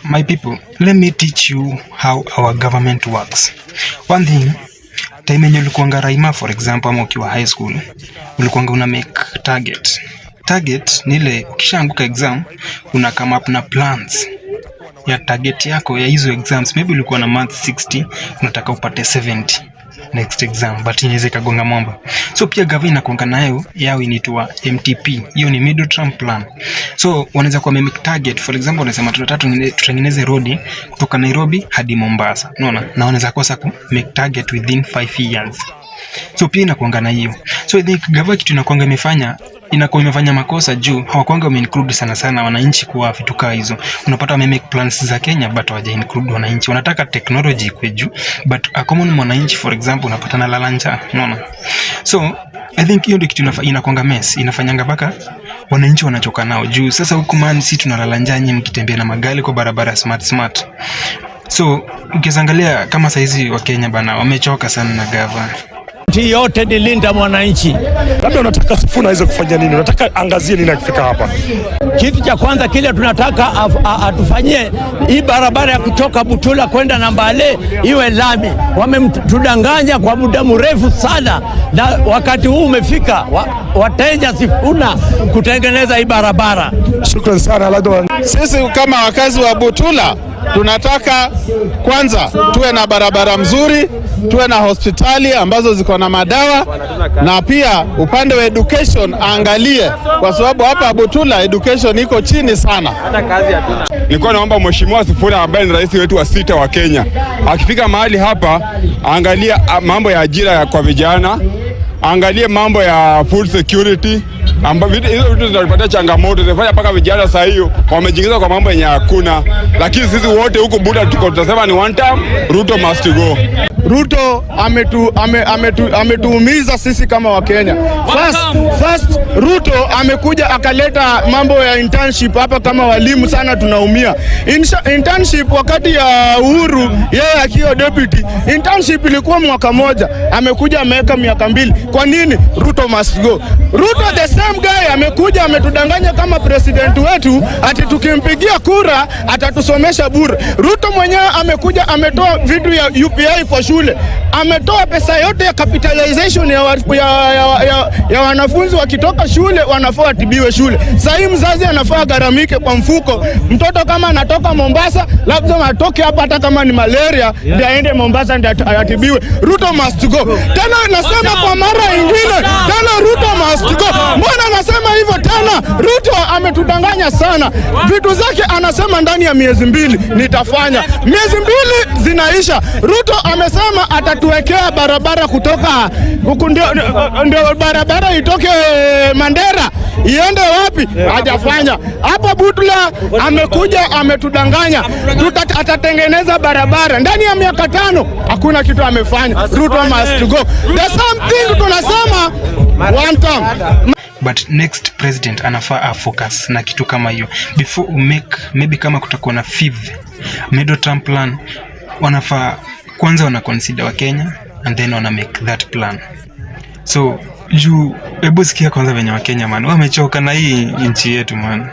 My people, let me teach you how our government works. One thing, time yenye ulikuanga primary, for example, ama ukiwa high school, ulikuanga una make target. Target ni ile ukishaanguka exam, una come up na plans ya target yako ya hizo exams. Maybe ulikuwa na maths 60, unataka upate 70 next exam, but inaweza ikagonga mwamba. So pia gava inakuanga nayo yao inaitwa MTP, hiyo ni middle term plan. So wanaweza kuwa wame target, for example, wanasema tunataka tutengeneze road kutoka Nairobi hadi Mombasa, unaona, na wanaweza kosa ku make target within 5 years. So pia inakuanga na hiyo. So I think gava kitu inakuanga imefanya, inakuwa imefanya makosa juu hawakuanga wameinclude sana sana wananchi kwa vitu kaa hizo. Unapata wame make plans za Kenya but hawaja include wananchi. Wanataka technology ikuwe juu, but a common mwananchi, for example, unapata analala njaa, unaona? So I think hiyo ndio kitu inakuanga mess, inafanyanga mpaka wananchi wanachoka nao juu sasa huku, man, si tunalala njaa, nyinyi mkitembea na magari kwa barabara smart smart. So ukiangalia kama saizi wa Kenya bana wamechoka sana na gava. Yote ni linda mwananchi. Labda unataka Sifuna aweze kufanya nini? Unataka angazie nini akifika hapa? Kitu cha kwanza kile tunataka atufanyie hii barabara ya kutoka Butula kwenda Nambale iwe lami. Wametudanganya kwa muda mrefu sana, na wakati huu umefika wateja Sifuna kutengeneza hii barabara. Shukran sana labda Sisi kama wakazi wa Butula tunataka kwanza tuwe na barabara mzuri, tuwe na hospitali ambazo ziko na madawa, na pia upande wa education aangalie, kwa sababu hapa Butula education iko chini sana. Nilikuwa naomba Mheshimiwa Sifuna ambaye ni rais wetu wa sita wa Kenya, akifika mahali hapa aangalie mambo ya ajira kwa vijana, aangalie mambo ya food security, hizo vitu zinatupatia changamoto, zinafanya mpaka vijana saa hiyo wamejiingiza kwa mambo yenye hakuna, lakini sisi wote huku Butula tuko tutasema ni one time, Ruto must go. Ruto ametuumiza sisi kama Wakenya. First, Ruto amekuja akaleta mambo ya internship hapa, kama walimu sana tunaumia. Internship wakati ya Uhuru yeye akiwa deputy, internship ilikuwa mwaka moja, amekuja ameweka miaka 2. Kwa nini? Ruto must go. Ruto, the same guy, amekuja ametudanganya kama president wetu ati tukimpigia kura atatusomesha bure. Ruto mwenyewe amekuja ametoa vitu ya UPI kwa shule, ametoa pesa yote ya capitalization ya wanafunzi wakitoka shule wanafaa watibiwe shule. Sasa hii mzazi anafaa gharamike kwa mfuko. Mtoto kama anatoka Mombasa labda atoke hapa hata kama ni malaria ndio aende Mombasa ndio atibiwe. Ruto must go. Tena nasema kwa mara ingine tena, Ruto must go. Mbona nasema hivyo tena? Ruto ametudanganya sana. Vitu zake anasema ndani ya miezi 2 nitafanya. Miezi 2 zinaisha. Ruto amesema atatuwekea barabara kutoka huku, ndio barabara itoke Mandera iende wapi? Hajafanya. Hapa Butula amekuja ametudanganya, atatengeneza barabara ndani ya miaka 5, hakuna kitu amefanya. Ruto must go. The same thing tunasema one term. But next president anafaa a focus na kitu kama hiyo before umake, maybe kama kutakuwa na fifth middle term plan, wanafaa kwanza wana consider wa Kenya and then wana make that plan. So juu hebu sikia kwanza venye Wakenya, man, wamechoka na hii nchi yetu, man.